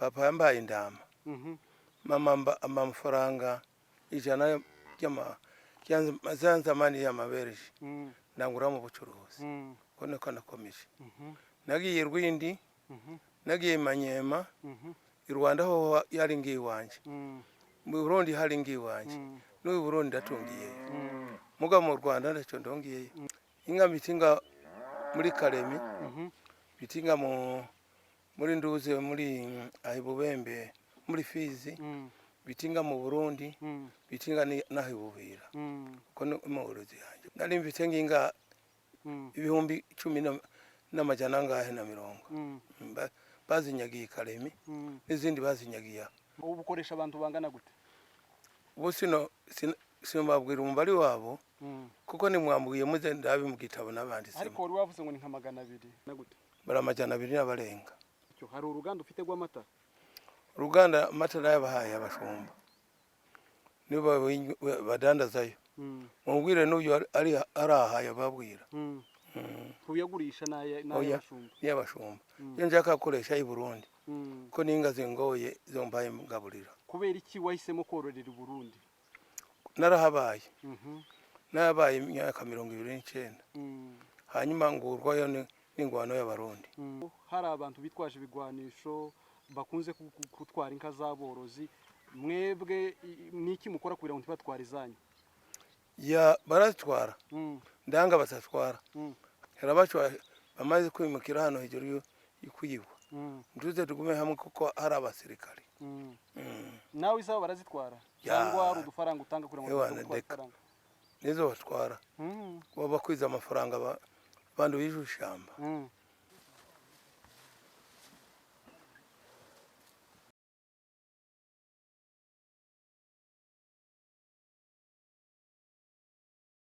Papa yambaye indama, mama mba amafaranga 100 y'amazanzamani y'amabereje, ndangura mu bucuruzi. Ko niko nakomeje. Nagiye Rwindi, nagiye Manyema, i Rwanda ho yari ngiye iwanje, mu Burundi hari ngiye iwanje, n'ubu Burundi ndatungiyeyo, muga mu Rwanda ntacyo ndongiyeyo. Inka bitinga muri Karemi, bitinga mu muri Nduze, muri Ahibubembe, muri Fizi, bitinga mu Burundi, bitinga n'aho Ibubira. Ko ni umworozi yanjye nari mfite nginga 10,000 n'amajana angahe na mirongo. Bazinyagiye Karemi, n'izindi bazinyagiye aha. Ubu ukoresha abantu bangana gute? Ubu sino sinobabwira umubare wabo, kuko nimwambwiye muze ndabe mu gitabo nabanditsemo. Ariko wari wavuze ngo ni nka 200 na gute? Bari 200 n'abarenga. Icyo, hari uruganda ufite rw'amata? Uruganda, amata nayabahaye abashumba, nibo badandazayo. Mubwire n'uyu ari aha yababwira. Ntuyagurisha Oya. n'ay'abashumba? N'iy'abashumba. Iyo nshaka gukoresha i Burundi, ko n'inga zingoye zombaye ngaburira. Kubera iki wahisemo kororera i Burundi? Narahabaye. Narabaye imyaka 29. Hanyuma ngurwayo n'ingwano y'Abarundi. Hari abantu bitwaje ibigwanisho bakunze gutwara inka z'aborozi. Mwebwe niki mukora kugira ngo ntibatware izanyu? Ya, barazitwara. Ndanga batatwara. Hari abacu bamaze kwimukira hano hejuru y'ukuyibwa. Ntuze tugume hamwe kuko hari abasirikare. Nawe izabo barazitwara? Ya. Cyangwa hari udufaranga utanga kugira ngo Ewana, batagutwara ndeka. ifaranga? Nizo batwara. Baba bakwiza amafaranga, bantu bijwe ishamba.